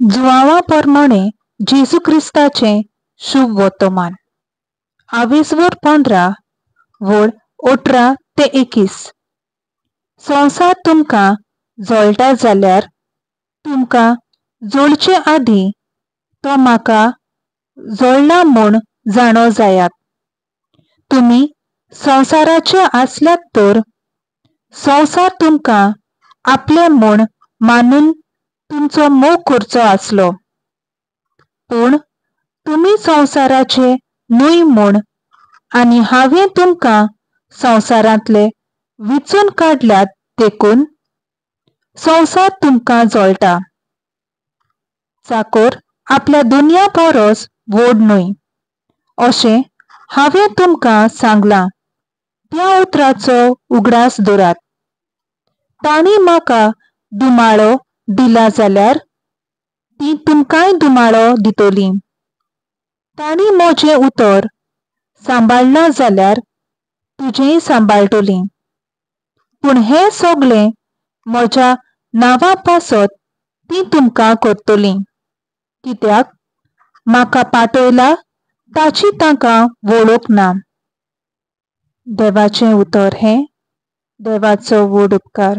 जुआंवा प्रमाणे जेजू क्रिस्ताचें शुभ वर्तमान. आवेसवर 15 वळ 18 ते 21. संवसार तुमकां जळटा जाल्यार तुमकां जळचे आदीं तो म्हाका जळ्ळा म्हूण जाणो जायात. तुमी संवसाराचे आसल्यात तर संवसार तुमकां आपले म्हूण मानून तुमचो मोग करचो आसलो. पूण तुमी संवसाराचे न्हय म्हूण आनी हांवें तुमकां संवसारांतले विचून काडल्यात देखून संवसार तुमकां जळटा. चाकर आपल्या दुनिया परस व्हड न्हय अशें हांवें तुमकां सांगलां त्या उतराचो उगडास दवरात. तांणी म्हाका दुमाळो दिला जाल्यार ती तुमकांय दुमाळो दितली. तांणी म्हजें उतर सांबाळ्ळां जाल्यार तुजेंय सांबाळटली. पूण हें सगळें म्हज्या नांवा पासत ती तुमकां करतली, कित्याक म्हाका पाठयला ताची तांकां वळख ना. देवाचें उतर हें देवाचो व्हड उपकार.